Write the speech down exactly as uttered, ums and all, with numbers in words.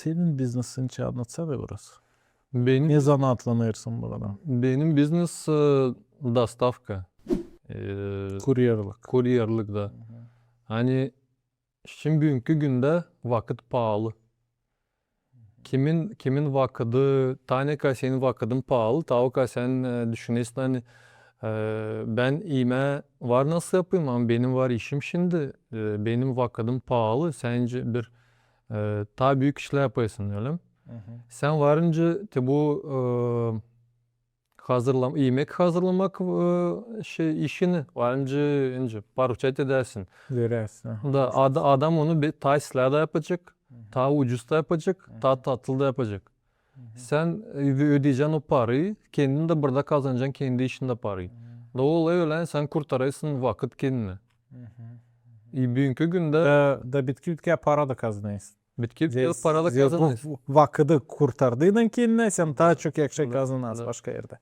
Tenin biznesin annatsa biraz. Benim, Ne zanaatlanêrsın burada? Benim biznes e, dostavka. E, Kurerlik. Kurerlik da. Ani şindi büünkü gündä vakıt paalı. Kimin, kimin vakıdı, taa ne ka senin vakıdın paalı, taa o ka sän e, düşünersin, ani e, bän iimää var nasıl yapayım, ama benim var işim şindi, e, benim vakıdım paalı, sän bir e, taa büük işlär yapêrsın, ölä mi? Sän var nicä te bu e, hazırlam-, iimek hazırlamak e, şey, işini var nicä, nicä поручать edärsin. Verersin. Da ad-, adam onu be-, taa islää dä yapacek, taa ucuz da yapacek, taa tatlı da yapacek. Sän e, ödeyecän o parayı, kendin dä burada kazanacan kendi işindä parayı. Da o olêr ölä, sän kurtarêrsın vakıt kendinä. E, büünkü gündä Da, da bitki bitkiyä para da kazanêrsın. Bitki bitkiyä para da kazanêrsın. Vakıdı kurtardıynan kendinä, sän taa çok yakşı kazanêrsın başka erdä.